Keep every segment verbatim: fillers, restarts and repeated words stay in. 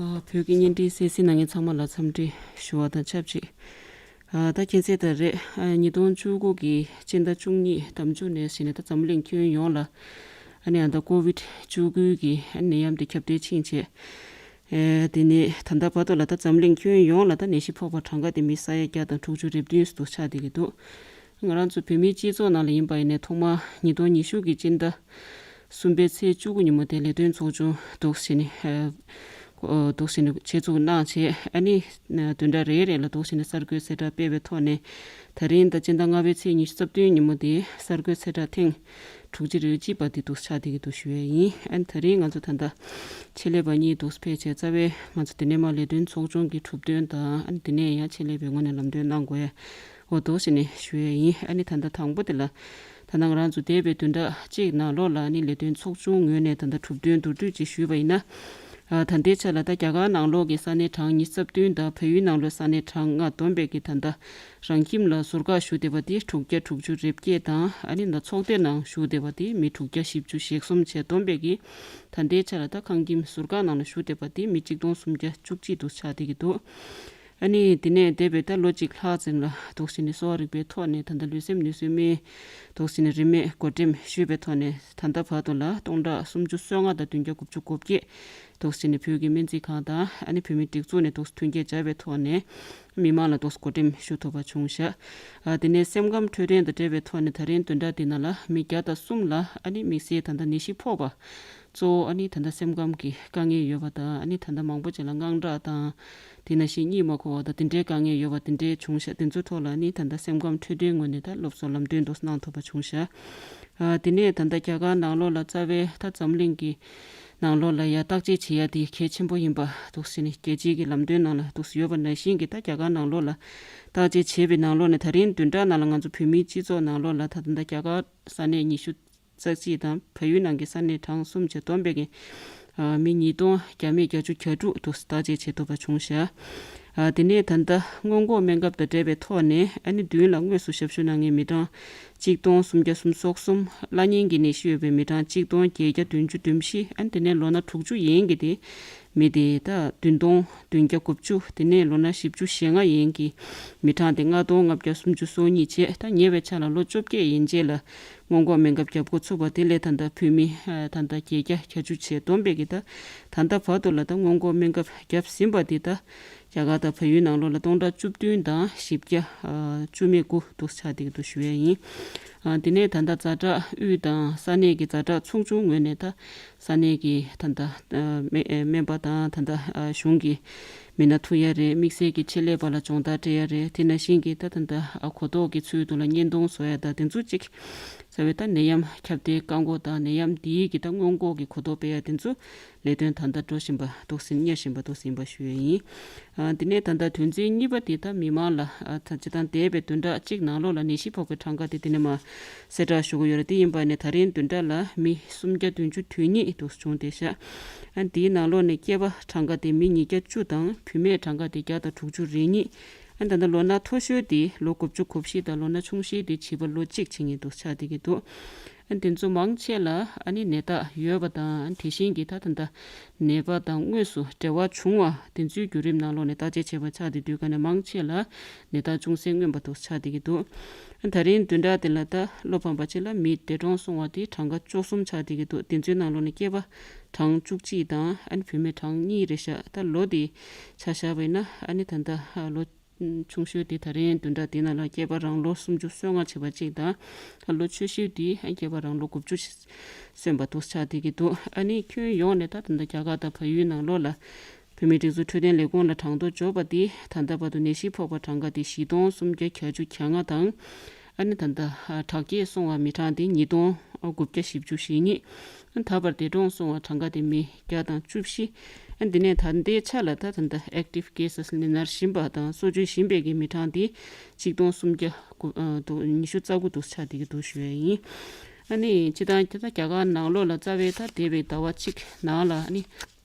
བོད་ཀྱི་བརྙན་འཕྲིན་གསན་གཟིགས་གནང་མཁན་ཚང་མ་ལ་འཚམས་འདྲི་ཞུ་བ་དང་ཆབས་ཅིག་ཨ། ད་མཁྱེན་གསལ་ལྟར་རེད། ཨ། ཉིས་སྟོང་བཅུ་དགུ་གི་སྤྱི་ཟླ་བཅུ་གཉིས་ཟླ་མཇུག་ནས་བྱས་ནས་ད་འཛམ་གླིང་ཁྱོན་ཡོངས་ལ་ཨ་ནི་ཨ་ད་ཀོ་བིད་བཅུ་དགུ་གི་ཨ་ནད་ཡམས་དེ་ཁྱབ་གདལ་ཕྱིན་བྱས། ཨེ། དེ་ནས་ད་ལྟ་བར་དུ་ལ་ད་འཛམ་གླིང་ཁྱོན་ཡོངས་ལ་ད་ནད་གཞི་ཕོག་པ་གྲངས་ཀ་དེ་མི་ས་ཡ་བརྒྱ་དང་དྲུག་ཅུ་རེ་བདུན་དུ་ཆགས་བསྡད་ཀྱི་འདུག་ང་རང་ཚོ་བོད་མིའི་སྤྱི་ཚོགས་ནང་ལ་ཡིན་པ་ཡིན་ནའི་ཐོག་མར་ཉིས་སྟོང་ཉི་ཤུ་གི་སྤྱི་ཟླ་གསུམ་པའི་ཚེས་བཅུ་དགུ་ཉིན་མོ་དེ་ལས་དོན་ཚོགས་ཆུང་འདུག་སེ་བྱས་ནས། ཨ། འདུག་སེ་བྱས་ནས་ཆེད་འཛུགས་གནང་བྱས། ཨ་ནི་བདུན་ཕྲག་རེ་རེ་ལ་འདུག་སེ་བྱས་ནས་གསར་འགོད་གསལ་བསྒྲགས་སྤེལ་བའི་ཐོག་ནས། ད་རིང་ད་སྤྱི་ཟླ་ལྔ་པའི་ཚེས་ཉི་ཤུ་རྩ་བདུན་ཉིན་མོ་དེ་གསར་འགོད་གསལ་བསྒྲགས་ཐེངས་དྲུག་ཅུ་རེ་གཅིག་པ་དེ་འདུག་ཆགས་བསྡད་ཀྱི་འདུག་ཞུ་ཡས་ཡིན། ཨ་ནི་ད་རིང་ང་ཚོ་ད་ལྟ་ཆེད་ལས་པ་གཉིས་འདུག་ཕེབས་བྱས། རྩ་བའི་ང་ཚོ་དེ་ནས་མར་ལས་དོན་ཚོགས་ཆུང་གི་གྲུབ་དོན་དང་། ཨ་ནི་དེ་ནས་ཡང་ཆེད་ལས་པའི་ངོས་ནས་ལམ་སྟོན་གནང་དགོས་ཡས། འོ། འདུག་སེ་བྱས་ནས་ཞུ་ཡས་ཡིན། ཨ་ནི་ད་ལྟ་དང་པོ་དེ་ལ། ད་ལྟ་ང་རང་ཚོ་འདས་པའི་བདུན་ཕྲག་གཅིག་ནང་ལོགས་ལ་ཨ་ནི་ལས་དོན་ཚོགས་ཆུང་ངོས་ནས་ད་ལྟ་གྲུབ་དོན་མདོར་བསྡུས་ཅིག་ཞུས་པ་ཡིན་ན། ཨ། ད་ལྟའི་ཆ་ལ་ད་རྒྱ་གར་ནང་ལོགས་ཀྱི་ས་གནས་གྲངས་ཉི་ཤུ་རྩ་བདུན་དང་བལ་ཡུལ་ནང་ལོགས་ས་གནས་གྲངས་ལྔ་བསྡོམས་པས་ཀྱི་ད་ལྟ་རང་ཁྱིམ་ལ་ཟུར་བཀག་ཞུ་བསྡད་པ་དེ་དྲུག་བརྒྱ་དྲུག་ཅུ་རེ་བརྒྱད་དང་། ཨ་ནི་ད་ཚོགས་སྡེ་ནང་ཞུ་བསྡད་པ་དེ་མི་དྲུག་བརྒྱ་བཞི་བཅུ་ཞེ་གསུམ་བྱས་བསྡོམས་པས་ཀྱི་ད་ལྟའི་ཆ་ལ་ད་ཁང་ཁྱིམ་ཟུར་བཀག་ནང་ལ་ཞུ་བསྡད་པ་དེ་མི་གཅིག་སྟོང་སུམ་བརྒྱ་བཅུ་གཅིག་དུ་ཆགས་བསྡད་ཀྱི་འདུག་ཨ་ནི་དེ་ནས་འདས་པའི་ད་ལོ་གཅིག་ལྷག་ཙམ་ལ་འདུག་སེ་བྱས་ནས་གསོ་བ་རིག་པའི་ཐོག་ནས་ད་ལྟ་ལུས་སེམས་ནུས་གསོའི་སྨན་འདུག་སེ་བྱས་ནས་རིན་མེད་བགོ་འགྲེམས་ཞུས་པའི་ཐོག་ནས། ད་ལྟ་བར་དུ་ལ་སྟོང་ཕྲག་སུམ་ཅུ་སོ་ལྔ་དང་བདུན་བརྒྱ་དགུ་བཅུ་གོ་བརྒྱད་འདུག་སེ་བྱས་ནས་བོད་ཀྱི་སྨན་རྩིས་ཁང་དང་། ཨ་ནི་བོད་མིའི་སྒྲིག་འཛུགས་ནས་འདུག་སེ་མཐུན་རྐྱེན་སྦྱར་བའི་ཐོག་ནས་མི་མང་ལ་འདུག་སེ་བགོ་འགྲེམས་ཞུ་ཐུབ་པ་བྱུང་ཤག་ཨ། དེ་ནས་སེམས་ཁམས་འཕྲོད་བསྟེན་དང་འབྲེལ་བའི་ཐོག་ནས་ད་རིང་བདུན་ཕྲག་འདི་ནང་ལ་མི་བརྒྱ་དང་གསུམ་ལ་ཨ་ནི་དམིགས་བསལ་ད་ལྟ་ནད་གཞི་ཕོག་པ། གཙོ་བོ་ཨ་ནི་ད་ལྟ་སེམས་ཁམས་ཀྱི་དཀའ་ངལ་ཡོད་པ་དང་། ཨ་ནི་ད་ལྟ་མང་པོ་ཅིག་ལ་དངངས་སྐྲག་དང་། དེ་ནང་བཞིན་གཉིད་མ་ཁུག་པ་དང་། དེ་འདྲའི་དཀའ་ངལ་ཡོད་པ་དེ་འདྲའི་བྱུང་ཤག་དེ་ཚོའི་ཐོག་ལ་ཨ་ནི་ད་ལྟ་སེམས་ཁམས་འཕྲོད་བསྟེན་ངོས་ནས་ད་སློབ་གསོ་ལམ་སྟོན་འདུག་གནང་ཐུབ་པ་བྱུང་ཤག་ཨ། དེ་ནས་ད་ལྟ་རྒྱ་གར་ནང་ལོགས་ལ་རྩ་བའི་ད་འཛམ་གླིང་གི་ནང་ལོགས་ལ་ཡ་བརྟག་དཔྱད་བྱེད་ཡ་དེ་གལ་ཆེན་པོ་ཡིན་པ་འདུག་སེ་བྱས་ནས་རྒྱལ་སྤྱིའི་གི་ལམ་སྟོན་ནང་ལ་འདུག་སེ་ཡོད་པ་ནང་བཞིན་གྱི། ད་རྒྱ་གར་ནང་ལོགས་ལ་བརྟག་དཔྱད་བྱས་པའི་ནང་ལོགས་ནས་ད་རིང་བདུན་ཕྲག་ནང་ལ་ང་ཚོ་བོད་མིའི་སྤྱི་ཚོགས་ནང་ལོགས་ལ་ད་ད་ལྟ་རྒྱ་གར་ས་གནས་ཉི་ཤུ་རྩ་གཅིག་དང་། བལ་ཡུལ་ནང་གི་ས་གནས་གྲངས་གསུམ་བྱས་བསྡོམས་པས་ཀྱི། ཨ། མི་ཉིས་སྟོང་བརྒྱ་མེད་བརྒྱད་ཅུ་གྱ་དྲུག་འདུག་སེ་བརྟག་དཔྱད་བྱེད་ཐུབ་པ་བྱུང་ཤག་ཨ། དེ་ནས་ད་ལྟ་སྔོན་འགོག་སྨན་ཁབ་དང་འབྲེལ་བའི་ཐོག་ནས་ཨ་ནི་མདུན་ལ་དངོས་སུ་ཞབས་ཞུ་གནང་མཁན་མི་གྲངས་གཅིག་སྟོང་སུམ་བརྒྱ་སུམ་ཅུ་སོ་གསུམ། བླ་གཉན་གྱི་ནད་གཞི་ཡོད་པའི་མི་གྲངས་གཅིག་སྟོང་བརྒྱད་བརྒྱ་བདུན་ཅུ་དོན་བཞི། ཨ་ནི་དེ་ནས་ལོ་ན་དྲུག་ཅུ་ཡན་གྱི་དེ་མི་དེ་ད་བདུན་སྟོང་བདུན་བརྒྱ་དགུ་བཅུ། དེ་ནས་ལོ་ན་བཞི་བཅུ་ཞེ་ལྔ་ཡན་གྱི་མི་གྲངས་དེ་ལྔ་སྟོང་ལྔ་བརྒྱ་སུམ་ཅུ་སོ་གཉིས་བྱས། ད་ཉེ་བའི་ཆར་ལ་ལོ་བཅོ་བརྒྱད་ཡན་ཆད་ལ་སྔོན་འགོག་སྨན་ཁབ་བརྒྱབ་འགོ་ཚུགས་པ་དེ་ལས་ད་ལྟ་བོད་མི་ད་ལྟ་བརྒྱད་བརྒྱ་གྱ་བཅུ་བྱས་བསྡོམས་པས་ཀྱི། ད་ད་ལྟ་བར་དུ་ལ་ད་སྔོན་འགོག་སྨན་ཁབ་བརྒྱབ་ཟིན་པ་དེ་ད་རྒྱ་གར་དང་བལ་ཡུལ་ནང་ལོགས་ལ་སྟོང་ཕྲག་བཅུ་བདུན་དང་བཞི་བརྒྱ་བཅུ་མེད་དགུ་འདུག་ཆགས་བསྡད་ཀྱི་འདུག་ཞུ་ཡས་ཡིན། ཨ། དེ་ནས་ད་ལྟ་ཛ་དྲག་དབུས་དང་ས་གནས་ཀྱི་ཛ་དྲག་ཚོགས་ཆུང་ངོས་ནས་ད་ས་གནས་ཀྱི་ད་ལྟ་ཨ་སྨན་སྨན་པ་དང་། ད་ལྟ་ཨ་གཞུང་གི་མི་སྣ་ཐུག་ཡ་རེད། དམིགས་བསལ་གྱི་ཆེད་ལས་པ་ལ་སྦྱོང་བརྡར་སྤྲད་ཡ་རེད། དེ་ནང་བཞིན་གྱི་ད་ད་ལྟ་ཨ་གོ་རྟོགས་ཀྱི་ཚུལ་དུ་ལ་བརྙན་ཐུང་བཟོ་ཡ་དང་། དེ་ཚོ་གཅིག་རྩ་བའི་ད་ནད་ཡམས་ཁྱབ་གདལ་བཀག་འགོག་དང་ནད་ཡམས་འདིའི་གི་ད་སྔོན་འགོག་གི་གོ་རྟོགས་སྤེལ་ཡ་དེ་ཚོ་ལས་དོན་ད་ལྟ་འགྲོ་བཞིན་པ་འདུག་ཟིན་གཉེར་བཞིན་པ་འདུག་ཟིན་པ་ཞུ་ཡ་ཡིན། ཨ། དེ་ནས་ད་ལྟ་དོན་ཚན་གཉིས་པ་དེ་ད་མི་མང་ལ། ཨ། ད་སྤྱིར་བཏང་འདས་པའི་བདུན་ཕྲག་གཅིག་ནང་ལོགས་ལ་ནད་གཞི་ཕོག་པའི་གྲངས་ཀ་དེ་དེ་ནས་མར་གསལ་བསྒྲགས་ཞུ་གི་ཡོད་རེད། དེ་ཡིན་པ་ནས་ད་རིང་བདུན་ཕྲག་ལ་མི་སུམ་བརྒྱ་བདུན་ཅུ་དོན་གཉིས་འདུག་བྱུང་བསྡད་ཤག་ཨ། དེའི་ནང་ལོགས་ནས་སྐྱེས་པ་གྲངས་ཀ་དེ་མི་ཉིས་བརྒྱ་བཅུ་དང་། བུད་མེད་གྲངས་ཀ་དེ་བརྒྱ་དང་དྲུག་ཅུ་རེ་གཉིས། ཨ། ད་ལྟ་ལོ་ན་མཐོ་ཤོས་དེ་ལོ་དགུ་བཅུ་གོ་བཞི་དང་། ལོ་ན་ཆུང་ཤོས་དེ་བྱིས་པ་ལོ་གཅིག་བྱེད་མཁན་འདུག་ཆགས་བསྡད་ཀྱི་འདུག་ཨ། དེ་ཚོ་མང་ཆེ་ལ་ཨ་ནི་ནད་རྟགས་ཡོད་པ་དང་། དེ་བཞིན་གྱི་ད་ད་ལྟ་ནད་པ་དང་དངོས་སུ་འབྲེལ་བ་བྱུང་བ་དེ་ཚོའི་བརྒྱུད་རིམ་ནང་ལོགས་ནས་བརྟག་དཔྱད་བྱས་པ་ཆགས་བསྡད་དུས་ཀ་ནས་མང་ཆེ་ལ་ནད་རྟགས་ཅུང་ཟད་མངོན་པ་འདུག་ཆགས་བསྡད་ཀྱི་འདུག་ཨ། ད་རིང་བདུན་ཕྲག་དེ་ལ་ད་བློ་ཕམ་པ་ཅིག་ལ་མི་འདས་གྲོངས་སོང་བ་དེ་གྲངས་ཀ་བཅུ་གསུམ་ཆགས་བསྡད་ཀྱི་འདུག་དེ་ཚོའི་ནང་ལོགས་ནས་སྐྱེས་པ་གྲངས་བཅུ་གཅིག་དང་། ཨ་ནི་བུད་མེད་གྲངས་གཉིས་རེད་ཤག་ད་ལོ་དེ་ཆ་བཞག་པ་ཡིན་ན་ཨ་ནི་ད་ལྟ་ལོ་ཆུང་ཤོས་དེ་ད་རིང་བདུན་ཕྲག་འདི་ནང་ལ་སྐྱེས་པ་རང་ལོ་སུམ་ཅུ་སོ་ལྔ་བྱས་པ་གཅིག་དང་། ད་ལོ་ཆེ་ཤོས་དེ་སྐྱེས་པ་རང་ལོ་དགུ་བཅུ་སོན་པ་འདུག་ཆགས་བསྡད་ཀྱི་འདུག་ཨ་ནི་ཁྱོན་ཡོངས་ནས་ད་ད་ལྟ་རྒྱ་གར་དང་བལ་ཡུལ་ནང་ལོགས་ལ་བོད་མིའི་སྒྲིག་འཛུགས་འཕྲོད་བསྟེན་ལས་ཁུངས་ལ་གྲངས་ཐོ་འབྱོར་བ་དེ་ད་ལྟ་བར་དུ་ནད་གཞི་ཕོག་པ་གྲངས་ཀ་དེ་བཞི་སྟོང་སུམ་བརྒྱ་གྱ་བཅུ་གྱ་ལྔ་དང་། ཨ་ནི་ད་ལྟ་དྲག་སྐྱེད་སོང་བ་མི་གྲངས་དེ་ཉིས་སྟོང་དགུ་བརྒྱ་བཞི་བཅུ་ཞེ་གཉིས། ད་བར་འདས་གྲོངས་སོང་བ་གྲངས་ཀ་དེ་མི་བརྒྱ་དང་བཅུ་བཞི། ཨ། འདི་ནས་ད་ལྟའི་ཆ་ལ་ད་ད་ལྟ་active cases ནད་མནར་བཞིན་པ་དང་གསོ་བཅོས་བཞིན་པའི་གི་མི་གྲངས་དེ་ཆིག་སྟོང་སུམ་བརྒྱ་དགུ་ཨ་དུ་ཉི་ཤུ་རྩ་དགུ་དུ་ཆགས་བསྡད་ཀྱི་འདུག་ཞུ་ཡ་ཡིན། ཨ་ནི་སྤྱིར་བཏང་ད་རྒྱ་གར་ནང་ལོགས་ལ་རྩ་བའི་ད་འདས་པའི་ཟླ་བ་གཅིག་ནང་ལ་ཨ་ནི་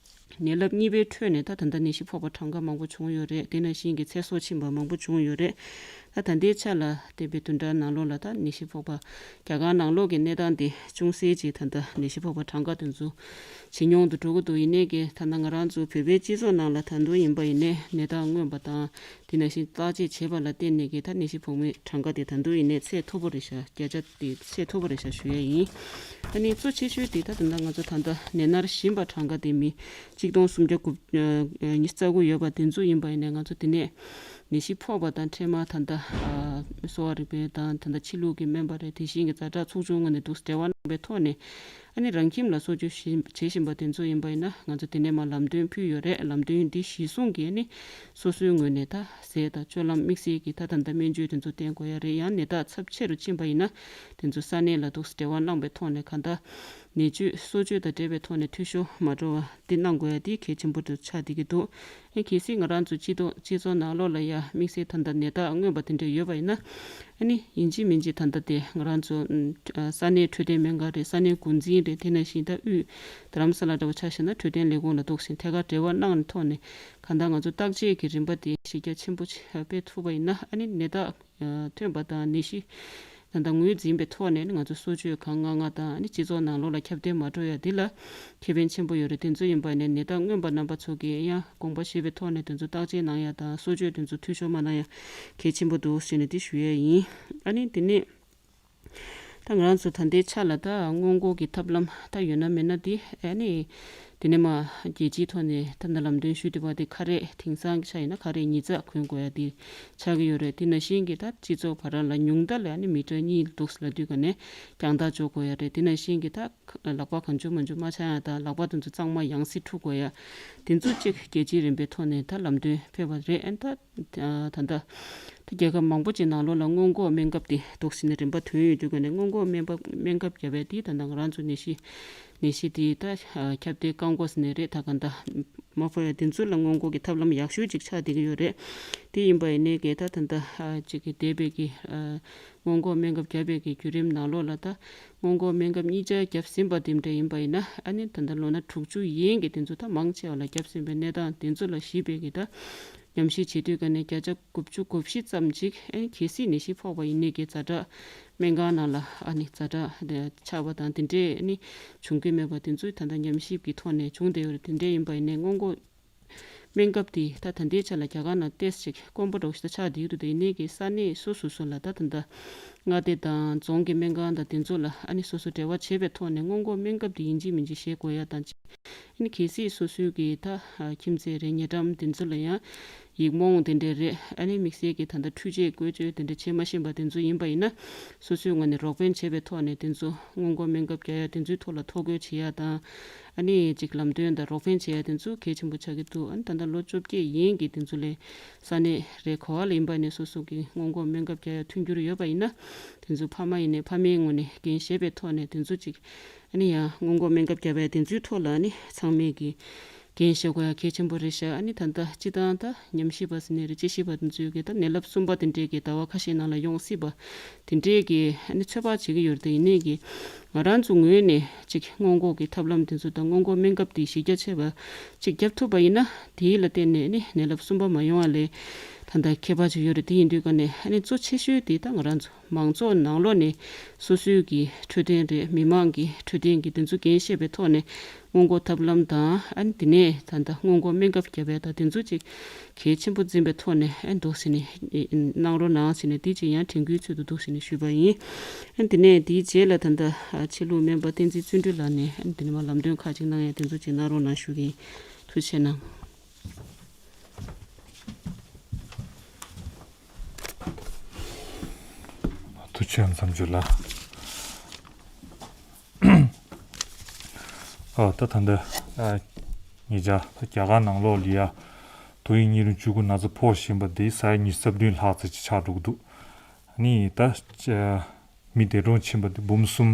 ནད་རླབས་གཉིས་པའི་ཁྲོད་ནས་ད་ད་ལྟ་ནད་གཞི་ཕོག་པ་གྲངས་ཀ་མང་པོ་བྱུང་ཡོད་རེད། དེ་ནང་བཞིན་གྱི་ཚེ་སྲོག་ཕྱིན་པ་མང་པོ་བྱུང་ཡོད་རེད། ད་ད་ལྟའི་ཆ་ལ་བསྟན་པའི་བདུན་ཕྲག་ནང་ལོགས་ལ་ད་ནད་གཞི་ཕོག་པ་རྒྱ་གར་ནང་ལོགས་ཀྱི་གནས་སྟངས་དེ་ཅུང་ཟད་ཅིག་ད་ལྟ་ནད་གཞི་ཕོག་པ་གྲངས་ཀ་དེ་ཚོ་ཇེ་ཉུང་དུ་འགྲོ་གི་འདུག་ཡིན་ནའི་གི་ད་ལྟ་ང་རང་ཚོ་བོད་པའི་སྤྱི་ཚོགས་ནང་ལ་ད་དུང་ཡིན་པ་ཡིན་ནའི་ནད་རྟགས་མངོན་པ་དང་དེ་ནང་བཞིན་བརྟག་དཔྱད་བྱས་པ་ལ་བརྟེན་ནས་གི་ད་ནད་གཞི་ཕོག་མི་གྲངས་ཀ་དེ་ད་དུང་ཡིན་ནའི་ཚད་མཐོ་པོ་རེད་ཤག་བརྒྱ་ཆ་དེ་ཚད་མཐོ་པོ་རེད་ཤག་ཞུ་ཡས་ཡིན། ཨ་ནི་གཙོ་ཆེ་ཤོས་དེ་ད་ད་ལྟ་ང་ཚོ་ད་ལྟ་ནད་མནར་བཞིན་པ་གྲངས་ཀ་དེ་མི་གཅིག་སྟོང་སུམ་བརྒྱ་དགུ་ཉི་ཤུ་རྩ་དགུ་ཡོད་པ་དེ་ཚོ་ཡིན་པ་ཡིན་ནའི་ང་ཚོ་དེ་ནས་ནད་གཞི་ཕོག་པ་དང་འཕྲལ་མ་ད་ལྟ་གསོ་བ་རིག་པའི་དང་ད་ལྟ་ཕྱི་ལུགས་ཀྱི་སྨན་པ་རེད། དེ་བཞིན་གྱི་ཛ་དྲག་ཚོགས་ཆུང་ངོས་ནས་འདུག་འབྲེལ་བ་གནང་བའི་ཐོག་ནས་ཨ་ནི་རང་ཁྱིམ་ལ་གསོ་བཅོས་བྱེད་བཞིན་པ་དེ་ཚོ་ཡིན་པ་ཡིན་ན་ང་ཚོ་དེ་ནས་མར་ལམ་སྟོན་ཕུལ་ཡོད་རེད། ལམ་སྟོན་འདི་གཞིར་བཟུང་གིས་ཨ་ནི་སོ་སོའི་ངོས་ནས་ད་ཟས་དང་སྤྱོད་ལམ་དམིགས་བསལ་གྱི་ད་ད་ལྟ་སྨན་བཅོས་དེ་ཚོ་བསྟེན་དགོས་ཡ་རེད། ཡང་ནད་རྟགས་ཚབས་ཆེ་རུ་ཕྱིན་པ་ཡིན་ན་དེ་ཚོ་ས་གནས་ལ་འདུག་འབྲེལ་བ་གནང་བའི་ཐོག་ནས་གང་ལྟར་ནད་བཅོས་གསོ་བཅོས་དང་འབྲེལ་བའི་ཐོག་ནས་འཐུས་ཤོར་མ་འགྲོ་བ་འདི་གནང་དགོས་ཡ་འདི་གལ་ཆེན་པོ་དུ་ཆགས་བསྡད་ཀྱི་འདུག་ཨ་གལ་སྲིད་ང་རང་ཚོ་སྤྱི་ཚོགས་སྤྱི་ཚོགས་ནང་ལོགས་ལ་ཡ་དམིགས་བསལ་ད་ལྟ་ནད་རྟགས་མངོན་པ་དེ་འདྲ་ཡོད་པ་ཡིན་ན་ཨ་ནི་ཡིན་གཅིག་མིན་གཅིག་ད་ལྟ་དེ་ང་རང་ཚོ་ཨ་ས་གནས་འཕྲོད་བསྟེན་སྨན་ཁང་རེད། ས་གནས་འགོ་འཛིན་རེད། དེ་ནང་བཞིན་ད་དབུས་རྡ་རམ་ས་ལ་འདྲ་བོ་ཆ་བཞག་ན་འཕྲོད་བསྟེན་ལས་ཁུངས་ལ་འདུག་སེ་ཐད་ཀར་འབྲེལ་བ་གནང་ཐོག་ནས་གང་ལྟར་ང་ཚོ་བརྟག་དཔྱད་ཀྱི་རིམ་པ་དེ་གཞི་རྒྱ་ཆེན་པོ་ཞིག་སྤེལ་ཐུབ་པ་ཡིན་ན་ཨ་ནི་ནད་རྟགས་ཐོན་པ་དང་ནད་གཞི་ད་ལྟ་ངོས་འཛིན་པའི་ཐོག་ནས་ང་ཚོ་གསོ་བཅོས་གང་མངགས་མངགས་དང་ཨ་ནི་སྤྱི་ཚོགས་ནང་ལོགས་ལ་ཁྱབ་གདལ་མ་འགྲོ་ཡ་འདི་ལ་ཁེ་ཕན་ཆེན་པོ་ཡོད་རེད། དེ་ཚོ་ཡིན་པ་ནས་ནད་རྟགས་མངོན་པ་རྣམ་པ་ཚོ་གིས་ཡང་དགོངས་པ་བཞེས་པའི་ཐོག་ནས་དེ་ཚོ་བརྟག་དཔྱད་གནང་ཡ་དང་གསོ་བཅོས་དེ་ཚོ་འཐུས་ཤོར་མ་གནང་ཡ་གལ་ཆེན་པོ་འདུག་ཟེར་ནས་འདི་ཞུ་ཡ་ཡིན། ཨ་ནི་དེ་ནས་ད་ང་རང་ཚོ་ད་ལྟའི་ཆ་ལ་ད་སྔོན་འགོག་གི་ཐབས་ལམ་ད་ཡོད་ན་མེད་ན་འདི་ཨ་ནི་དེ་ནས་མ་རྒྱལ་སྤྱིའི་ཐོག་ནས་ད་ལྟ་ལམ་སྟོན་ཞུས་བསྡད་པ་དེ་ཁ་རས་དེང་སང་གི་ཆ་ཡིན་ན་ཁ་རས་ཉིས་བརྩེགས་གོན་དགོས་ཡ་དེ་ཆགས་ཀྱི་ཡོད་རེད། དེ་ནང་བཞིན་གྱི་ད་སྤྱི་ཚོགས་བར་ལ་ཉུང་མཐའ་ལ་ཨ་ནི་མི་ཊར་གཉིས་འདུག་ལབ་དུས་ག་ནས་རྒྱང་ཐག་འཇོག་དགོས་ཡ་རེད། དེ་ནང་བཞིན་གྱི་ད་ལག་པ་གང་བྱུང་མང་བྱུང་མ་འཆང་ཡ་དང་ལག་པ་དེ་ཚོ་གཙང་མ་ཡང་སེ་འཁྲུ་དགོས་ཡ་དེ་ཚོ་གཅིག་རྒྱལ་སྤྱིའི་རིམ་པའི་ཐོག་ནས་ད་ལམ་སྟོན་ཕེབས་པ་རེད། ཨ་ནི་ད་ད་ལྟ་ད་རྒྱལ་ཁབ་མང་པོ་ཅིག་ནང་ལོགས་ལ་སྔོན་འགོག་སྨན་ཁབ་དེ་འདུག་སེ་ནས་རིམ་པ་ཐོན་ཡོད་དུས་ག་ནས་སྔོན་འགོག་སྨན་པ་སྨན་ཁབ་བརྒྱབ་པའི་དེ་ད་ལྟ་ང་རང་ཚོ་ནད་གཞི་ནད་གཞི་དེ་ད་ཁྱབ་གདལ་བཀག་འགོག་ཟེར་ནས་རེད། ད་ག་ད་མ་ཕོག་ཡ་དེ་ཚོ་ལ་སྔོན་འགོག་གི་ཐབས་ལམ་ཡག་ཤོས་ཅིག་ཆགས་བསྡད་ཀྱི་ཡོད་རེད། དེ་ཡིན་པ་ཡིན་ནའི་གི་ད་ད་ད་ཅིག་གི་འདས་པའི་གི་སྔོན་འགོག་སྨན་ཁབ་བརྒྱབ་པའི་གི་བརྒྱུད་རིམ་ནང་ལོགས་ལ་ད་སྔོན་འགོག་སྨན་ཁབ་གཉིས་ཆ་བརྒྱབ་ཟིན་པ་དེ་འདྲ་ཡིན་པ་ཡིན་ན་ཨ་ནི་ད་ལྟ་ལོ་ན་དྲུག་ཅུ་ཡན་གྱི་དེ་ཚོ་ད་མང་ཆེ་བ་ལ་བརྒྱབ་ཟིན་པའི་གནས་སྟངས་དེ་ཚོ་ལ་གཞིགས་པའི་གི་ད་ཉམས་ཞིབ་བྱེད་དུས་ག་ནས་བརྒྱ་ཆ་དགུ་བཅུ་གོ་བཞི་ཙམ་ཅིག་ཨ་ནི་གལ་སྲིད་ནད་གཞི་ཕོག་པ་ཡིན་ནའི་གི་ཛ་དྲག་སྨན་ཁང་ནང་ལ་ཨ་ནི་ཛ་དྲག་ཆགས་པ་དང་དེ་འདྲས་ཨ་ནི་བྱུང་གི་མེད་པ་དེ་ཚོ་ད་ལྟ་ཉམས་ཞིབ་ཀྱི་ཐོག་ནས་བྱུང་བསྡད་ཡོད་རེད། དེ་འདྲས་ཡིན་པ་ཡིན་ནའི་སྔོན་འགོག་སྨན་ཁབ་དེ་ད་ད་ལྟའི་ཆ་ལ་རྒྱ་གར་ནང་ཏོག་ཙམ་དཀོན་པོ་འདྲ་བོ་ཞིག་ད་ཆགས་བསྡད་ཀྱི་འདུག་དེ་ཡིན་ནའི་གི་ས་གནས་སོ་སོ་སོ་ལ་ད་ད་ལྟ་མངའ་སྡེ་དང་རྫོང་གི་སྨན་ཁང་དང་དེ་ཚོ་ལ་ཨ་ནི་སོ་སོ་འབྲེལ་བ་བྱས་པའི་ཐོག་ནས་སྔོན་འགོག་སྨན་ཁབ་དེ་ཡིན་གཅིག་མིན་གཅིག་བཞེས་དགོས་ཡ་དང་། ཨ་ནི་གལ་སྲིད་སོ་སོའི་གི་ད་ཁྱིམ་མཚེས་རེད། ཉེ་འགྲམ་དེ་ཚོ་ལ་ཡང་ཡིག་རྨོངས་དེ་འདྲས་རེད། ཨ་ནི་དམིགས་བསལ་གྱི་ད་ལྟ་འཕྲུལ་ཆས་བཀོལ་སྤྱོད་དེ་འདྲས་བྱེད་མ་ཤེས་པ་དེ་ཚོ་ཡིན་པ་ཡིན་ན་སོ་སོའི་ངོས་ནས་རོགས་ཕན་བྱས་པའི་ཐོག་ནས་དེ་ཚོ་སྔོན་འགོག་སྨན་ཁབ་རྒྱག་ཡ་དེ་ཚོའི་ཐོག་ལ་ཐོ་འགོད་བྱེད་ཡ་དང་། ཨ་ནི་ཅིག་ལམ་སྟོན་དང་རོགས་ཕན་བྱེད་ཡ་དེ་ཚོ་གལ་ཆེན་པོ་ཆགས་ཀྱི་འདུག་ཨ་ནི་ད་ལྟ་ལོ་བཅོ་བརྒྱད་ཡན་གྱི་དེ་ཚོ་ལས་ས་གནས་རེད། ག་བ་ལ་ཡིན་པ་ནས་སོ་སོ་གི་སྔོན་འགོག་སྨན་ཁབ་རྒྱག་ཡ་མཐུན་འགྱུར་ཡོད་པ་ཡིན་ན་དེ་ཚོ་ཕ་མ་ཡིན་ནའི་ཕ་མའི་ངོས་ནས་འགན་བཞེས་པའི་ཐོག་ནས་དེ་ཚོ་ཅིག་ཨ་ནི་ཡང་སྔོན་འགོག་སྨན་ཁབ་བརྒྱབ་པའི་དེ་ཚོའི་ཐོག་ལ་ཨ་ནི་ཚང་མས་ཀྱི་འགན་བཞེས་དགོས་ཡ་གལ་ཆེན་པོ་རེད་ཤག་ཨ་ནི་ད་ལྟ་སྤྱི་བཏང་ད་ཉམས་ཞིབ་པ་ཟེར་ནའི་རེད། དཔྱད་ཞིབ་པ་དེ་ཚོས་ཀྱི་ད་ནད་རླབས་གསུམ་པ་དེ་འདྲས་ཀྱི་ཟླ་བ་ཁ་ཤས་ནང་ལ་ཡོང་སྲིད་པ་དེ་འདྲས་ཀྱི་ཨ་ནི་ཚོད་དཔག་བྱེད་ཀྱི་ཡོད་རེད། དེ་ཡིན་ནའི་ཀྱི་ང་རང་ཚོ་ངོས་ནས་ཅིག་སྔོན་འགོག་གི་ཐབས་ལམ་དེ་ཚོ་དང་སྔོན་འགོག་སྨན་ཁབ་དེ་གཞི་རྒྱ་ཆེ་བ་ཅིག་བརྒྱབ་ཐུབ་པ་ཡིན་ན་དེ་ལ་བརྟེན་ནས་ཨ་ནི་ནད་རླབས་གསུམ་པ་མ་ཡོང་བ་ལས་ད་ལྟ་ཁྱད་པར་ཅིག་ཡོད་རེད། དེ་ཡིན་དུས་ག་ནས་ཨ་ནི་གཙོ་ཆེ་ཤོས་དེ་ད་ང་རང་ཚོ་མང་ཚོགས་ནང་ལོགས་ནས་སོ་སོའི་གི་འཕྲོད་བསྟེན་རེད། མི་མང་གི་འཕྲོད་བསྟེན་གྱི་དེ་ཚོ་འགན་བཞེས་པའི་ཐོག་ནས་སྔོན་འགོག་ཐབས་ལམ་དང་ཨ་ནི་དེ་ནས་ད་ལྟ་སྔོན་འགོག་སྨན་ཁབ་བརྒྱབ་པའི་ད་དེ་ཚོ་ཅིག་གལ་ཆེན་པོ་འཛིན་པའི་ཐོག་ནས་ཨ་ནི་འདུག་ཟེར་ནས་གནང་རོགས་གནང་ཟེར་ནས་དེ་ཅིག་ཡང་དྲན་སྐུལ་ཚུལ་དུ་འདུག་ཟེར་ནས་ཞུས་པ་ཡིན། ཨ་ནི་དེ་ནས་དེའི་རྗེས་ལ་ད་ལྟ་ཕྱི་ལུགས་སྨན་པ་བསྟན་འཛིན་བརྩོན་འགྲུས་ལགས་ནས་ཨ་ནི་དེ་ནས་མ་ལམ་སྟོན་ཁག་ཅིག་གནང་ཡ་དེ་ཚོ་ཅིག་གནང་རོགས་གནང་ཞུ་གི་ཡིན། ཐུགས་རྗེ་གནང་། ཐུགས་རྗེ་ཆེ་མཚམས་སྦྱོར་ལགས། ཨ་ད་ད་ལྟ་ཨ་ཉེ་ཆར་རྒྱ་གར་ནང་ལོགས་ལ་ཡ་ཏོག་དབྱིབས་གཉན་རིམས་བཅུ་དགུ་ན་ཚ་ཕོག་བཞིན་པ་འདི་ས་ཡ་ཉི་ཤུ་རྩ་བདུན་ལྷག་ཙམ་ཅིག་ཆགས་འགྲོ་གི་འདུག་ཨ་ནི་ད་མི་འདས་གྲོངས་ཕྱིན་པ་འདི་འབུམ་གསུམ་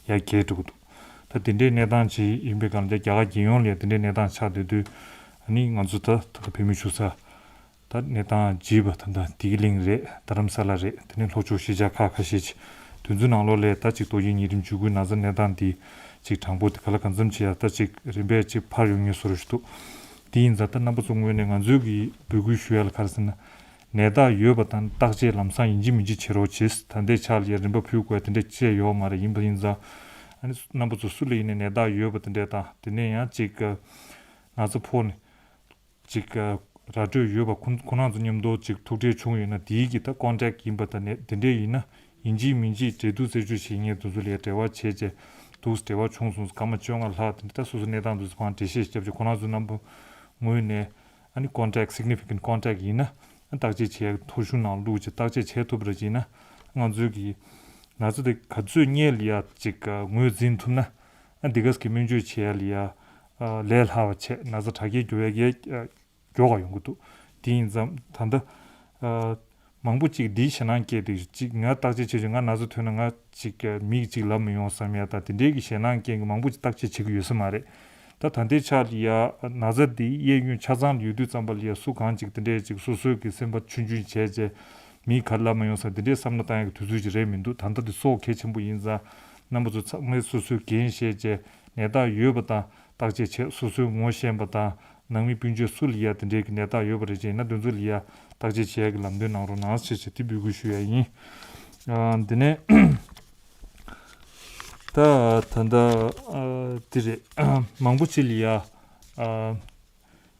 ཡར་བརྒལ་འགྲོ་གི་འདུག་ད་དེ་འདྲའི་གནས་སྟངས་ཅིག་ཡིན་པའི་སྒང་ལ་རྒྱ་གར་རྒྱལ་ཡོངས་ལ་ཡ་དེ་འདྲའི་གནས་སྟངས་ཆགས་བསྡད་དུས་ཨ་ནི་ང་ཚོ་ད་ད་ལྟ་བོད་མི་བཞུགས་ས་ད་གནས་སྟངས་ལྗིད་པ་ད་ལྟ་བདེ་སྐྱིད་གླིང་རེད། རྡ་རམ་ས་ལ་རེད། དེ་ནས་ལྷོ་ཕྱོགས་གཞིས་ཆགས་ཁག་ཁ་ཤས་ཅིག་ དེ་ཚོའི་ནང་ལོགས་ལས་ད་ཅིག་ཏོག་དབྱིབས་གཉན་རིམས་བཅུ་དགུའི་ན་ཚ་གནས་སྟངས་འདི་ཅིག་གྲངས་འབོར་དེ་ག་ལ་གང་འཚམ་ཅིག་ཡ་ད་ཅིག་རིམ་པས་ཅིག་འཕར་ཡོང་ངེས་བཟོ་འདྲ་ཞིག་འདུག་དེ་ཡིན་ཙང་ད་རྣམ་པ་ཚོ་ངོས་ནས་ང་ཚོའི་གི་འབོད་སྐུལ་ཞུ་ཡ་ལ་ག་རེ་ཟེར་ན། ནད་རྟགས་ཡོད་པ་དང་བརྟག་དཔྱད་ལམ་སང་ཡིན་གཅིག་མིན་གཅིག་བྱེད་རོགས་བྱེད། ད་ལྟའི་ཆར་ལ་ཡ་རིན་པ་ཕུལ་དགོས་དེ་འདྲ་བྱས་ཡོད་མ་རེད། ཡིན་པ་ཡིན་ཙང་ཨ་ནི་རྣམ་པ་ཚོ་སུ་ལ་ཡིན་ནའི་ནད་རྟགས་ཡོད་པ་དེ་འདྲས་དང་དེ་ནས་ཡང་ཅིག་ན་ཚ་ཕོག་ནས། ཅིག་ར་སྤྲོད་ཡོད་པ་ཁོ་ཁོ་རང་ཚོ་མཉམ་དུ་ཅིག་ཐུག་འཕྲད་བྱུང་ཡོད་ན་དེའི་གི་ད་ཀོན་ཊེག་ཡིན་པ་དང་ནས་དེ་འདྲས་ཡིན་ན་ཡིན་གཅིག་མིན་གཅིག་འབྲེལ་གཏུག་རྩད་གཅོད་བྱེད་མཁན་དེ་ཚོ་ལ་འབྲེལ་བ་བྱས་རྗེས་འདུག་འབྲེལ་བ་བྱུང་སོང་སྐར་མ་བཅོ་ལྔ་ལྷག་དེ་འདྲ་ད་སོ་སོ་གནས་སྟངས་དེ་ཚོ་ཕར་འགྲེལ་བཤད་བརྒྱབ་རྗེས་ཁོ་རང་ཚོ་རྣམ་པ་ངོས་ནས་ཨ་ནི་ཀོན་ཊེག་significant contact ཡིན་ན་བརྟག་དཔྱད་བྱེད་ཡག་ཐོ་གཞུང་ནང་བླུགས་རྗེས་བརྟག་དཔྱད་བྱེད་ཐུབ་པ་རེད་ཅེ་ན་ང་ཚོའི་གི་ན་ཚ་དེ་ག་ཚོད་སྔོན་ལ་ཡ་ཅིག་ངོས་འཛིན་ཐུབ་ན། ཨ་འདི་ག་གི་སྨན་བཅོས་བྱེད་ཡ་ལ་ཡ། ཨ་ལས་སླ་བ་བྱས་ན་ཚ་དྲག་སྐྱེད་རྒྱུ་བའི་གི་ཨ་མགྱོགས་པ་ཡོང་གི་འདུག་དེ་ཡིན་ཙང་ད་ལྟ་ཨ་མང་པོ་ཅིག་འདིའི་ཞེད་སྣང་སྐྱེས་ཏེ་ཅིག་ང་བརྟག་དཔྱད་བྱེད་ཆོག་ང་ན་ཚ་ཐོན་ན་ང་ཅིག་མིག་ཅིག་ལབ་མི་ཡོང་བསམ་ཡ་ད་དེ་འདྲའི་གི་ཞེད་སྣང་སྐྱེས་གི་མང་པོ་ཅིག་བརྟག་དཔྱད་བྱེད་གི་ཡོད་ས་མ་རེད། ད་ད་ལྟའི་ཆ་ལ་ཡ་ན་ཚ་འདི་གཡས་གཡོན་ཆ་ཚང་ལ་ཡོད་དུས་ཙམ་པ་ལ་ཡ་སུ་གང་ཅིག་དེ་འདྲའི་ཅིག་སོ་སོའི་གི་སེམས་པ་ཆུང་ཆུང་བྱས་རྗེས་མིག་ག་ལབ་མི་ཡོང་བསམ་དེ་འདྲའི་བསམ་བློ་བཏང་ཡ་གི་དུས་ཚོད་ཅིག་རེད་མི་འདུག་ད་ལྟ་འདི་སྲོག་གལ་ཆེན་པོ་ཡིན་ཙང་རྣམ་པ་ཚོ་ཚང་མས་སོ་སོའི་འགན་བཞེས་རྗེས། ནད་རྟགས་ཡོད་པ་དང་བརྟག་དཔྱད་བྱས་སོ་སོའི་ངོ་ཤེས་པ་དང་ནང་མི་སྤུན་མཆེད་སུ་ལ་ཡ་དེ་འདྲའི་གི་ནད་རྟགས་ཡོད་པ་རེད་ཅེ་ན་དེ་ཚོ་ལ་ཡ་བརྟག་དཔྱད་བྱེད་ཡ་གི་ལམ་སྟོན་གནང་རོགས་གནང་ཞེས་བྱས་དེ་འབོད་སྐུལ་ཞུ་ཡ་ཡིན། ཨ་འདི་ནས་ད་ད་ལྟ་ཨ་འདི་རེད། མང་པོ་ཅིག་ལ་ཡ་ཨ་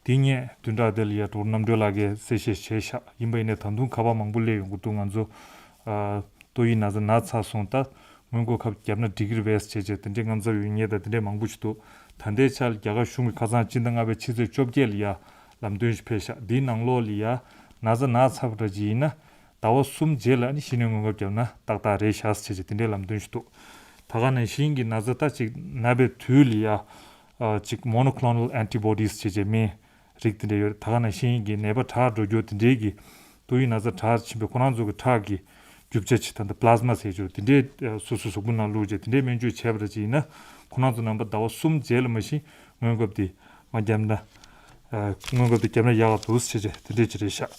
འདི་ངས་བདུན་ཕྲག་འདི་ལ་ཡ་གྲོགས་རྣམ་གྲོལ་ལགས་ཀྱིས་གསལ་བཤད་བྱས་ཤག་ཡིན་པ་ཡིན་ནའི་ད་དུང་ཁ་པར་མང་པོ་སླེབས་ཡོང་གི་འདུག་ང་ཚོ་ཨ། ཏོག་དབྱིབས་ན་ཚ་ན་ཚར་སོང་ད། སྔོན་འགོག་ཁབ་བརྒྱབ་ན་འགྲིག་གི་རེད་པས་བྱས་བྱས་དེ་འདྲའི་དངངས་འཚབ་ཡོད་མཁན་དང་དེ་འདྲའི་མང་པོ་ཞིག་འདུག་ད་ལྟའི་ཆར་ལ་རྒྱ་གར་གཞུང་གིས་ཁ་སང་སྤྱི་ཟླ་ལྔ་པའི་ཕྱི་ཚེས་བཅོ་བརྒྱད་ལ་ཡ་ལམ་སྟོན་ཞིག་ཕེབས་ཤག་འདིའི་ནང་ལོགས་ལ་ཡ་ན་ཚ་ན་ཚར་བ་འདྲ་ཅིག་ཡིན་ན་ཟླ་བ་གསུམ་རྗེས་ལ་ནི་གཞི་ནས་སྔོན་འགོག་བརྒྱབ་ན་ཏག་ཏག་རེད་ཤག་ཟེར་བྱས་དེ་འདྲའི་ལམ་སྟོན་ཞིག་འདུག་ད་ག་ནང་བཞིན་གྱི་ན་ཚ་ད་ཅིག་ན་བའི་དུས་ལ་ཡ་ཨ་ཅིག་monoclonal antibodies་བྱས་བྱས་སྨན་རིགས་དེ་འདྲ་ཡོད་རེད། ད་ག་ནང་བཞིན་གྱི་ནད་པ་དྲག་འགྲོ་རྒྱུ་དེ་འདྲའི་གི་ཏོག་དབྱིབས་ན་ཚ་དྲག་ཕྱིན་པའི་ཁོ་རང་ཚོ་གི་ཁྲག་གི་རྒྱུ་ཆ་ཅིག་ད་ལྟ་plasma་ཟེར་རྒྱུ་དེ་འདྲའི་ཨ་སོ་སོའི་གཟུགས་པོ་ནང་བླུགས་རྗེས་དེ་འདྲའི་སྨན་བཅོས་བྱས་པ་རེད་ཅེ་ཡིན་ན་ཁོ་རང་ཚོ་རྣམ་པ་ཟླ་བ་གསུམ་རྗེས་ལ་མ་གཞི་སྔོན་འགོག་དེ་མ་བརྒྱབ་ན་ཨ་སྔོན་འགོག་དེ་བརྒྱབ་ན་ཡག་ག་འདུག་ཟེར་བྱས་དེ་འདྲའི་ཅིག་རེད་ཤག་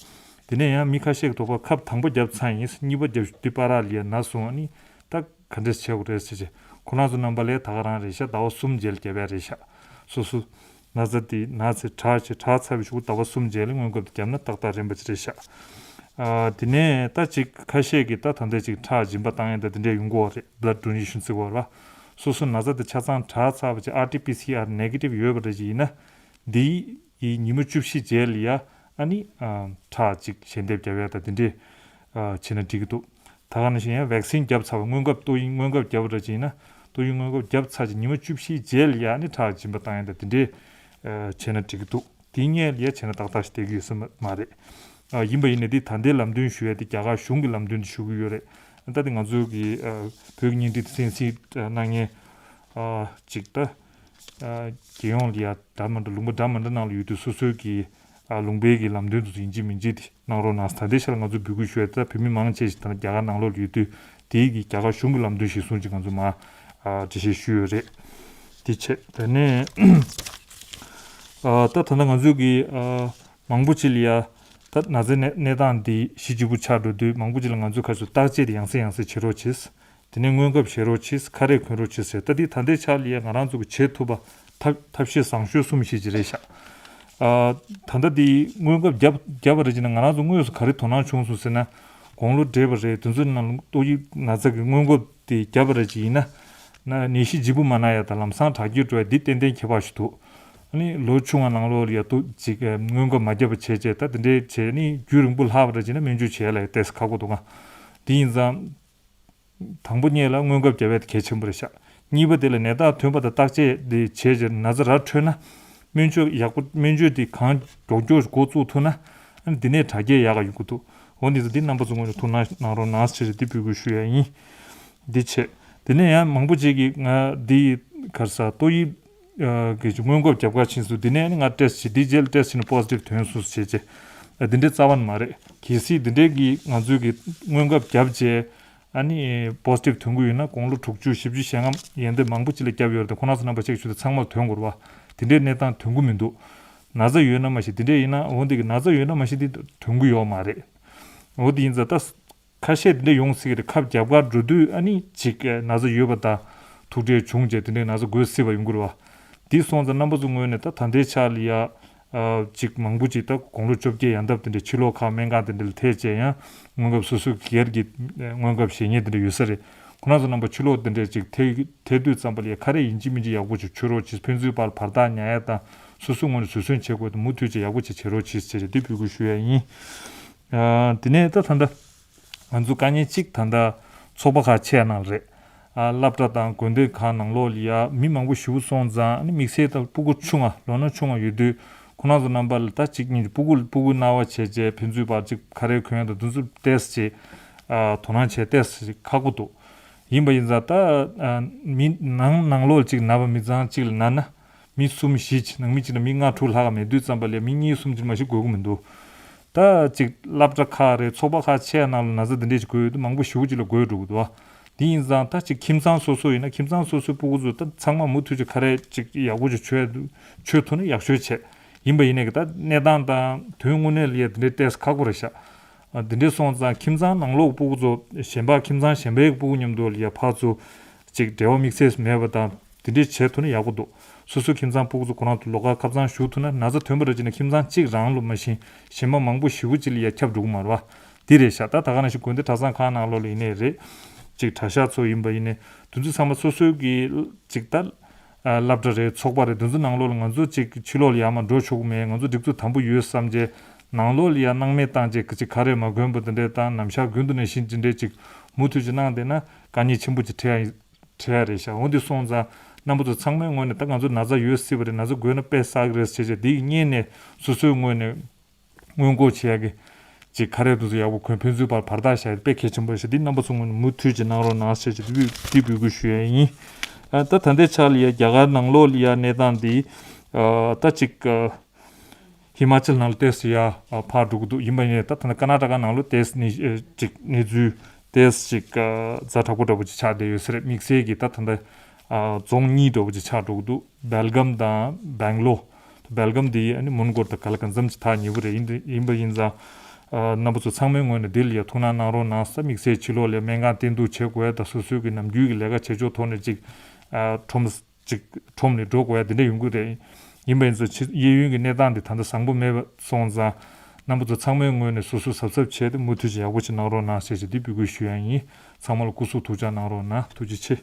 དེ་ནས་ཡང་མི་ཁ་ཤས་ཀྱི་དོགས་པ་ཁབ་དང་པོ་བརྒྱབ་ཚར་ཡིན་གཉིས་པ་བརྒྱབ་དུས་པ་ར་ལ་ཡ་ན་སོང་ཨ་ནི་ད་ག་འདྲས་བྱེད་དགོས་རེད་ཟེར་བྱས་ཁོ་རང་ཚོ་རྣམ་པ་ལ་ད་ག་རང་རེད་ཤག་ཟླ་བ་གསུམ་རྗེས་ལ་བརྒྱབ་ཡ་རེད་ཤག་སོ་སོ་ན་ཚ་དེ་ན་ཚ་དྲག་ཆེ་དྲག་ཚར་བའི་གཞུག་ཟླ་བ་གསུམ་རྗེས་ལ་སྔོན་འགོག་དེ་བརྒྱབ་ན་ཏག་ཏག་རན་པ་ཅིག་རེད་ཤག་ཨ་དེ་ནས་ད་ཅིག་ཁ་ཤས་ཀྱིས་ད་ད་ལྟ་ཅིག་ཁྲག་སྦྱིན་པ་བཏང་ཡས་ད་དེ་འདྲས་ཡོང་གི་ཡོད་རེད། blood donation་ཟེར་གྱི་ཡོད་རེད་བ། སོ་སོ་ན་ཚ་དེ་ཆ་ཚང་དྲག་ཚར་བ་ཅིག་ཨར་ཊི་པི་སི་ཨར་negative་ཡོད་པ་འདྲ་ཅིག་ཡིན་ན་འདི་ཡི་ཉི་མ་བཅུ་བཞི་རྗེས་ལ་ཡ་ཨ་ནི་ཨ་ཁྲག་ཅིག་ཞལ་འདེབས་རྒྱབ་ཡ་ད་དེ་འདྲས་ཨ་བྱས་ན་འགྲིག་གི་འདུག་ད་ག་ནང་བཞིན་ཡང་vaccine་བརྒྱབ་ཚར་བ་སྔོན་ཁབ་ཏོག་དབྱིབས་སྔོན་ཁབ་བརྒྱབ་པ་འདྲ་ཅིག་ཡིན་ན་ཏོག་དབྱིབས་སྔོན་ཁབ་བརྒྱབ་ཚར་རྗེས་ཉི་མ་བཅུ་བཞིའི་རྗེས་ལ་ཡ་ནི་ཁྲག་སྦྱིན་པ་བཏང་ཡ་ད་དེ་འདྲས་ཨ་བྱས་ན་འགྲིག་གི་འདུག་དེ་སྔོན་ལ་ཡ་བྱས་ན་ཏག་ཏག་ཞིག་བསྡད་ཀྱི་ཡོད་ས་མ་མ་རེད། ཨ་ཡིན་པ་ཡིན་ནའི་དེ་ད་ལྟའི་ལམ་སྟོན་ཞུ་ཡ་དེ་རྒྱ་གར་གཞུང་གི་ལམ་སྟོན་དེ་ཞུ་གི་ཡོད་རེད། ད་དེ་ང་ཚོའི་གི་ཨ་བོད་ཀྱི་བརྙན་འཕྲིན་དེ་གསན་གཟིགས་ཨ་གནང་མཁན་ཨ་ཅིག་ད་ཨ་རྒྱལ་ཡོངས་ལ་ཡ་འདྲ་མི་འདྲ་ལུང་པ་འདྲ་མི་འདྲ་ནང་ལ་ཡོད་དུས་སོ་སོའི་གི་ཨ་ལུང་པའི་གི་ལམ་སྟོན་དེ་ཚོ་ཡིན་གཅིག་མིན་གཅིག་དེ་གནང་རོགས་གནང་། ད་ལྟའི་ཆར་ང་ཚོ་འབོད་སྐུལ་ཞུ་ཡ་དེ་ད་བོད་མི་མང་ཆེ་ཞིག་ད་རྒྱ་གར་ནང་ལོགས་ལ་ཡོད་དུས་དེའི་གི་རྒྱ་གར་གཞུང་གི་ལམ་སྟོན་གཞིར་བཟུང་ཅིག་ང་ཚོ་མར་ཨ་འགྲེལ་བཤད་ཞུས་ཡོད་རེད། དེ་བྱས་ད་ནས་ཨ་ད་ད་ལྟ་ང་ཚོའི་གི་ཨ་མང་པོ་ཅིག་ལ་ཡ་ད་ན་ཚའི་གནས་གནས་སྟངས་འདི་ཞི་འཇིགས་པོ་ཆགས་འགྲོ་དུས་མང་པོ་ཅིག་ལ་ང་ཚོས་ཁ་ཤས་བརྟག་དཔྱད་དེ་ཡང་སེ་ཡང་སེ་བྱེད་རོགས་བྱེད། དེ་ནས་སྔོན་ཁབ་བཞེས་རོགས་བྱེད། ཁ་རས་གོན་རོགས་བྱེད་ཟེར། ད་འདི་ད་ལྟའི་ཆ་ལ་ཡ་ང་རང་ཚོ་གི་བྱེད་ཐུབ་པ་ཐབས་ཐབས་ཤེས་བཟང་ཤོས་གསུམ་ཞིག་ཅིག་རེད་ཤག་ཨ་ད་ལྟ་འདི་སྔོན་ཁབ་བརྒྱབ་བརྒྱབ་པ་རེད་ཅེ་ན་ང་རང་ཚོ་དངོས་སུ་ག་རེ་དོ་སྣང་བྱུང་སོང་ཟེར་ན་དགུང་ལོ་བགྲེས་པ་རེད། དེ་ཚོའི་ནང་ཏོག་དབྱིབས་ན་ཚ་གི་སྔོན་འགོག་དེ་བརྒྱབ་པ་རེད་ཅེ་ཡིན་ན་ན་ནད་གཞི་ལྗིད་པོ་མ་ན་ཡ་དང་ལམ་སང་དྲག་སྐྱེད་འགྲོ་ཡ་འདི་ཏན་ཏན་ཁྱད་པར་ཞིག་འདུག་ཨ་ནི་ལོ་ཆུང་བ་ནང་ལོགས་ལ་ཡ་ཏོག་ཅིག་སྔོན་འགོག་མ་བརྒྱབ་པ་བྱས་བྱས་ད་དེ་འདྲའི་བྱས་ནི་རྒྱུན་རིང་པོ་ལྷག་པ་རེད་ཅེ་ན་སྨན་བཅོས་བྱས་ལ་ཡ་ཏོག་ཙམ་ཁག་པོ་འདུག་ག་དེ་ཡིན་ཙང་། དང་པོ་ཉིད་ལ་སྔོན་ཁབ་བརྒྱབ་པ་དེ་གལ་ཆེན་པོ་རེད་ཤག་གཉིས་པ་དེ་ལ་ནད་རྟགས་ཐོན་པ་དང་བརྟག་དཔྱད་དེ་བྱས་རྗེས་ན་ཚ་ར་འཕྲོད་ན་སྨན་བཅོས་ཡག་པོ་སྨན་བཅོས་དེ་གང་མགྱོགས་མགྱོགས་འགོ་བཙུགས་ཐུབ་ན་ཨ་ནི་འདི་ནས་དྲག་སྐྱེད་ཡག་ག་ཡོང་གི་འདུག་འོ་འདི་ཚོ་འདི་རྣམ་པ་ཚོ་ངོས་ནས་ཐུགས་སྣང་གནང་རོགས་གནང་ཟེར་འདི་འབོད་སྐུལ་ཞུ་ཡ་ཡིན། འདི་བྱས་དེ་ནས་ཡང་མང་པོ་ཅིག་གིས་ང་འདི་ག་རེ་ཟ་ཏོག་དབྱིབས་གི་སྔོན་འགོག་བརྒྱབ་ག་ཕྱིན་སོང་། འདི་ནས་ནི་ང་ཊེ་སི་བྱས་འདི་རྗེས་ལ་ཊེ་སི་བྱས་ནས་པོ་སི་ཊིབ་ཐོན་སོང་ཟེར་བྱས་བྱས་འདི་འདྲའི་རྩ་བ་ནས་མ་རེད། གལ་སྲིད་འདི་འདྲའི་གི་ང་ཚོའི་གི་སྔོན་འགོག་བརྒྱབ་བྱས། ཨ་ནི་པོ་སི་ཊིབ་ཐོན་གྱི་ཡོད་ན་དགུང་ལོ་དྲུག་ཅུ་བཞི་བཅུ་ཞེ་ལྔ་ཡན་དེ་མང་པོ་ཅིག་ལ་བརྒྱབ་ཡོད་རེད། ཁོ་རང་ཚོ་རྣམ་པ་ཅིག་ཞུ་དེ་ཚང་མར་ཐོན་དགོས་རེད་བ། དེ་འདྲའི་གནས་སྟངས་ཐོན་གྱི་མི་འདུག་ན་ཚ་ཡོད་ན་མ་གཞི་དེ་འདྲས་ཡིན་ན་འོ་འདི་གི་ན་ཚ་ཡོད་ན་མ་གཞི་དེ་ཐོན་གྱི་ཡོད་མ་རེད། འོ་དེ་ཡིན་ཙང་ད་ ཁ་ཤས་དེ་འདྲ་ཡོང་སྲིད་ཀྱི་རེད། ཁབ་རྒྱབ་ཁར་འགྲོ་དུས་ཨ་ནི་ཅིག་ན་ཚ་ཡོད་པ་དང་ཐུག་འཕྲད་བྱུང་བྱས་དེ་འདྲའི་ན་ཚ་འགོས་སྲིད་པ་ཡོང་གི་རེད་བ། དེ་སོང་ཙང་རྣམ་པ་ཚོ་ངོས་ནས་ད་ད་ལྟའི་ཆར་ལ་ཡ། ཨ་ཅིག་མང་པོ་ཅིག་ད་དགུང་ལོ་བཅོ་བརྒྱད་ཡན་འདབ་དེ་འདྲའི་ཕྱི་ལོགས་ཁག་སྨན་ཁང་དེ་འདྲ་ལ་ཐད་བྱས་ཡང་སྔོན་ཁབ་སོ་སོའི་སྒེར་གྱི་སྔོན་ཁབ་བཞེས་མཁན་དེ་འདྲ་ཡོད་ས་རེད། ཁོ་རང་ཚོ་རྣམ་པ་ཕྱི་ལོགས་དེ་འདྲ་ཅིག་ཐད་ཐད་དུས་ཙམ་པ་ལ་ཡ་ཁ་རས་ཡིན་གཅིག་མིན་གཅིག་ཡག་པོ་ཅིག་མཆོད་རོགས་གྱིས། ཕན་ཚུན་བར་བར་ཐག་ཉར་ཡ་དང་སོ་སོའི་ངོས་ནས་བཟོད་བསྲན་བྱེད་དགོས་དེ་མུ་མཐུད་ཅིག་ཡག་པོ་ཅིག་བྱེད་རོགས་གྱིས་ཟེར་ཏེ་འབོད་སྐུལ་ཞུ་ཡ་ཡིན། ཨ་དེ་ནས་ད་ད་ལྟ་ང་ཚོ་དཀའ་ངལ་གཅིག་ད་ལྟ་ཚོགས་པ་ཁག་ཆེ་ཡ་ནང་རེད། ཨ་སློབ་གྲྭ་དང་དགོན་སྡེ་ཁག་ནང་ལོགས་ལ་ཡ་མི་མང་པོ་ཞེ་པོ་སོང་ཙང་ཨ་ནི་དམིགས་བསལ་ད་སྤུ་གུ་ཆུང་བ་ལོ་ན་ཆུང་བ་ཡོད་དུས་ཁོ་རང་ཚོ་རྣམ་པ་ལ་ད་གཅིག་གཉིས་སྤུ་གུ་སྤུ་གུ་གནང་བ་བྱས་རྗེས་ཕན་ཚུན་བར་གཅིག་ཁ་རས་གོན་ཡ་དང་དེ་ཚོ་ཏོག་ཙམ་ཅིག་ཨ་དོ་སྣང་བྱས་ཏོག་ཙམ་ཅིག་ཁག་པོ་འདུག་ཡིན་པ་ཡིན་ཙང་ད་ཨ་མི་ནང་ནང་ལོགས་ལ་གཅིག་ན་བ་མི་ཚང་གཅིག་ལ་ན་ན། མི་གསུམ་བཞི་ཅིག་ནང་མི་གཅིག་ལ་མི་ལྔ་དྲུག་ལྷག་མེད་དུས་ཙམ་པ་ལ་མི་གཉིས་གསུམ་ཅིག་མ་གཏོགས་དགོས་ཀྱི་མི་འདུག་ད་ཅིག་སློབ་གྲྭ་ཁག་རེད། ཚོགས་པ་ཁག་ཆེ་ཡ་ནང་ལ་ན་ཚ་འདི་འདྲས་ཅིག་འགོས་ཡོད་དུས་མང་པོ་ཞེ་པོ་ཅིག་ལ་འགོས་འགྲོ་གི་འདུག་བ། དེ་ཡིན་ཙང་ད་ཅིག་ཁྱིམ་ཚང་སོ་སོ་ཡིན་ན་ཁྱིམ་ཚང་སོ་སོའི་སྤུ་གུ་ཚོ་ད་ཚང་མ་མུ་མཐུད་ཅིག་ཁ་རས་ཅིག་ཡག་པོ་ཅིག་མཆོད་མཆོད་ཐུབ་ན་ཡག་ཤོས་བྱས། ཡིན་པ་ཡིན་ནའི་གི་ད་གནས་སྟངས་དང་དོན་དངོས་གནས་ལ་ཡ་འདི་འདྲས་ཏོག་ཙམ་ཁག་པོ་རེད་ཤག་ཨ་འདི་འདྲས་སོང་ཙང་ཁྱིམ་ཚང་ནང་ལོགས་སྤུ་གུ་ཚོ་གཞན་པ་ཁྱིམ་ཚང་གཞན་པའི་སྤུ་གུ་མཉམ་དུ་ལ་ཡ་ཕར་ཚུར་ཅིག་འབྲེལ་བ་དམིགས་བསལ་མེད་པ་དང་དེ་འདྲས་བྱེད་ཐུབ་ན་ཡག་པོ་འདུག་སོ་སོའི་ཁྱིམ་ཚང་སྤུ་གུ་ཚོ་ཁོ་རང་ཚོ་ལོགས་ཀ་ཁབ་ཚང་བཞུགས་ཐུབ་ན་ན་ཚ་ཐོན་པ་རེད་ཅེ་ན་ཁྱིམ་ཚང་གཅིག་རང་ལ་མ་གཞི་གཞན་པ་མང་པོ་ཞེ་པོ་ཅིག་ལ་ཡ་ཁྱབ་འགྲོ་གི་མ་རེད་བ། དེ་རེད་ཤག་ད་ད་ག་ནང་བཞིན་དགོན་སྡེ་གྲྭ་ཚང་ཁག་ནང་ལོགས་ལ་ཡིན་ནའི་རེད། ཅིག་གྲྭ་ཤག་ཚོ་ཡིན་པ་ཡིན་ནའི་དེ་ཚོ་ཚང་མ་སོ་སོའི་གི་ཅིག་ད་ཨ་སློབ་གྲྭ་རེད། ཚོགས་པ་རེད། དེ་ཚོ་ནང་ལོགས་ལ་ང་ཚོ་ཅིག་ཕྱི་ལོགས་ལ་ཡར་མར་འགྲོ་ཆོག་གི་མེད། ང་ཚོ་སྒྲིག་འཛུགས་དམ་པོ་ཡོད་བསམ་བྱས་ནང་ལོགས་ལ་ཡར་སྣང་མེད་བཏང་བྱས་ཅིག་ཁ་རས་མ་གོན་པ་དེ་འདྲས་དང་ནམ་ཞག་རྒྱུན་དུ་ནང་བཞིན་དེ་འདྲས་ཅིག་མུ་མཐུད་ཅིག་གནང་བསྡད་ན་དཀའ་ངལ་ཆེན་པོ་ཅིག་འཕྲད་ཡ་འཕྲད་ཡ་རེད་ཤག་འོ་འདི་སོང་ཙང་རྣམ་པ་ཚོ་ཚང་མའི་ངོས་ནས་ད་ང་ཚོ་ན་ཚ་ཡོད་སྲིད་པ་རེད། ན་ཚ་འགོས་ན་དཔེ་བསགས་ཀྱི་རེད་ཟེར་བྱས་འདི་གི་སྔོན་ནས་སོ་སོའི་ངོས་ནས་སྔོན་འགོག་བྱེད་ཡ་གི་ཅིག་ཁ་རས་དེ་ཚོ་ཡག་པོ་གོན། ཕན་ཚུན་བར་བར་ཐག་བཞག་ཡ་དཔེ་གལ་ཆེན་པོ་རེད་ཤག་འདི་རྣམ་པ་ཚོ་ངོས་ནས་མུ་མཐུད་ཅིག་གནང་རོགས་གནང་ཟེར་བྱས་འདི་འདི་འབོད་སྐུལ་ཞུ་ཡ་ཡིན། ཨ་ད་ད་ལྟའི་ཆར་ལ་ཡ་རྒྱ་གར་ནང་ལོགས་ལ་ཡ་གནས་སྟངས་འདི་ཨ་ད་ཅིག་ཨ་ཧི་མ་ཅལ་ནང་ལ་ཏོག་ཙམ་ཡ་ཨ་ཕར་འགྲོ་གི་འདུག་ཡིན་པ་ཡིན་ནའི་ད་ད་ལྟ་ཀར་ནཱ་ཊ་ཀ་ནང་ལོགས་ཏོག་ཙམ་ནི་ཨ་ཅིག་གནས་ཚུལ་ཏོག་ཙམ་ཅིག་ཨ་ཛ་དྲག་པོ་འདྲ་པོ་ཅིག་ཆགས་བསྡད་ཡོད་ས་རེད། དམིགས་བསལ་གྱི་ད་ད་ལྟ་ཨ་རྫོང་གཉིས་འདྲ་པོ་ཅིག་ཆགས་འགྲོ་གི་འདུག་སྦེལ་གམ་དང་སྦེང་ལོར། སྦེལ་གམ་འདི་ཨ་ནི་མོན་གྷོ་དང་ག་ལ་གང་འཚམ་ཅིག་ཐག་ཉེ་པོ་རེད། ཡིན་དུས་ཡིན་པ་ཡིན་ཙང་ཨ་རྣམ་པ་ཚོ་ཚང་མའི་ངོས་ནས་འདི་ལ་ཡ་ཐུགས་སྣང་གནང་རོགས་གནང་ཟེར། དམིགས་བསལ་ཕྱི་ལོགས་ལ་སྨན་ཁང་བསྟེན་གཏུགས་བྱེད་དགོས་ཡ་དང་སོ་སོའི་གི་ནམ་རྒྱུན་གྱི་ལས་ཀ་བྱེད་ཕྱོགས་ཐོག་ནས་ཅིག་ཨ་ཁྲོམ་ཅིག་ཁྲོམ་ནས་འགྲོ་དགོས་ཡ་དེ་འདྲ་ཡོང་གི་རེད། ཡིན་པ་ཡིན་ཙང་ཕྱི་གཡས་གཡོན་གྱི་གནས་སྟངས་འདི་ད་ལྟ་བཟང་པོ་མེད་པ་སོང་ཙང་རྣམ་པ་ཚོ་ཚང་མའི་ངོས་ནས་སོ་སོ་གཟབ་གཟབ་བྱས་ཏེ་མུ་མཐུད་ཅིག་ཡག་པོ་ཅིག་གནང་རོགས་གནང་ཟེར་ཅིག་འདི་འབོད་སྐུལ་ཞུ་ཡ་ཡིན། ཚང་མ་ལ་སྐུ་གཟུགས་ཐུགས་ཅག་གནང་རོགས་གནང་། ཐུགས་རྗེ་ཆེ།